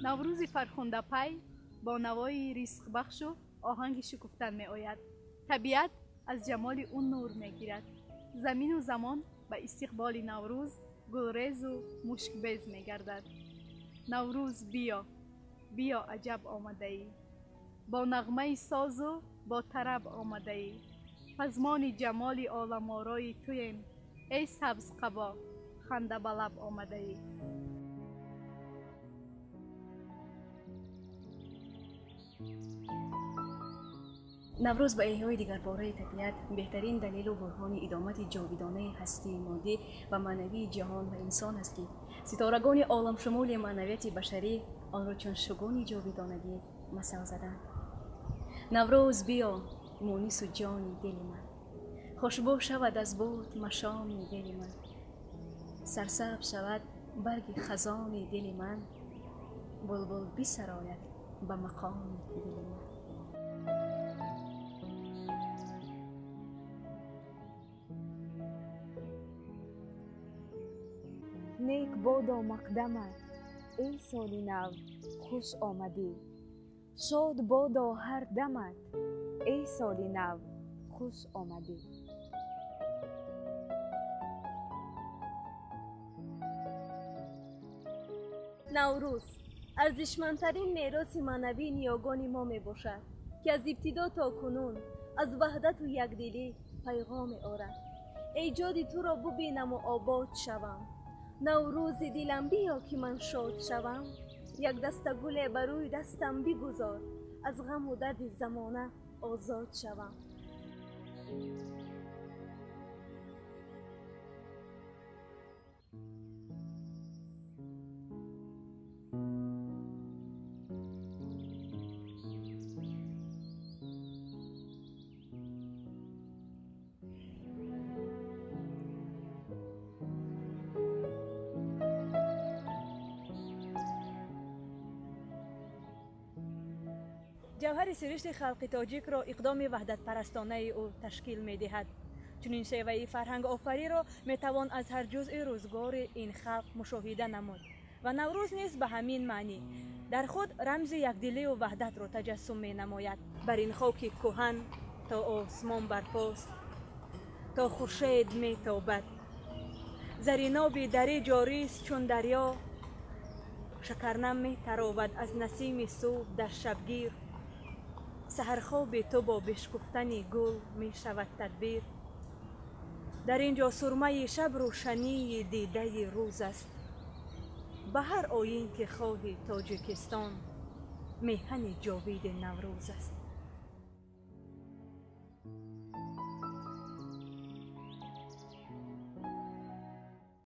Наврӯзи фархундапай бо навои ризқбахшу оҳанги шукуфтан меояд. Табиат аз ҷамоли ӯ нур мегирад. Замину замон ба истиқболи Наврӯз гулрезу мушкбез мегардад. Наврӯз биё, биё, аҷаб омадаӣ, бо нағмаи созу бо тараб омадаӣ. Пазмони ҷамоли оламорои туем, эй сабзқабо, ханда ба лаб омадаӣ. Наврӯз ба эҳёи дигарбораи табиат беҳтарин далелу бурҳони идомати ҷовидонаи ҳастии моддӣ ва маънавии ҷаҳон ва инсон аст, ки ситорагони оламшумули маънавияти башарӣ онро чун шугуни ҷовидонагӣ масал заданд. Наврӯз биё, мунису ҷони дили ман, хушбӯ шавад аз буд машоми дили ман, сарсабз шавад барги хазони дили ман, булбул бисарояд ба мақоми дили ман. Нек бодо мақдамат, эй соли нав, хуш омадӣ. Шод бодо ҳар дамат, эй соли нав, хуш омадӣ. Наврӯз арзишмандтарин мероси маънавии ниёгони мо мебошад, ки аз ибтидо то кунун аз ваҳдату якдилӣ пайғом меорад. Эҷоди туро бубинаму обод шавам. Наврӯзи дилам биё, ки ман шод шавам. Як даста гуле ба рӯи дастам бигузор, аз ғаму дарди замона озод шавам. Ҷавҳари сиришти халқи тоҷикро иқдоми ваҳдатпарастонаи ӯ ташкил медиҳад. Чунин шеваи фарҳангофариро метавон аз ҳар ҷузъи рӯзгори ин халқ мушоҳида намуд ва Наврӯз низ ба ҳамин маънӣ дар худ рамзи якдилию ваҳдатро таҷассум менамояд. Бар ин хоки кӯҳан то осмон барпост, то хуршед метобад, зариноби дарӣ ҷорист чун дарё, шакарнам метаровад аз насими субҳ дар шабгир. Саҳархоби ту бо бишкуфтани гул мешавад тадбир. Дар ин ҷо сурмаи шаб рӯшании дидаи рӯз аст. Ба ҳар оин ки хоҳӣ, Тоҷикистон меҳани ҷовиди Наврӯз аст.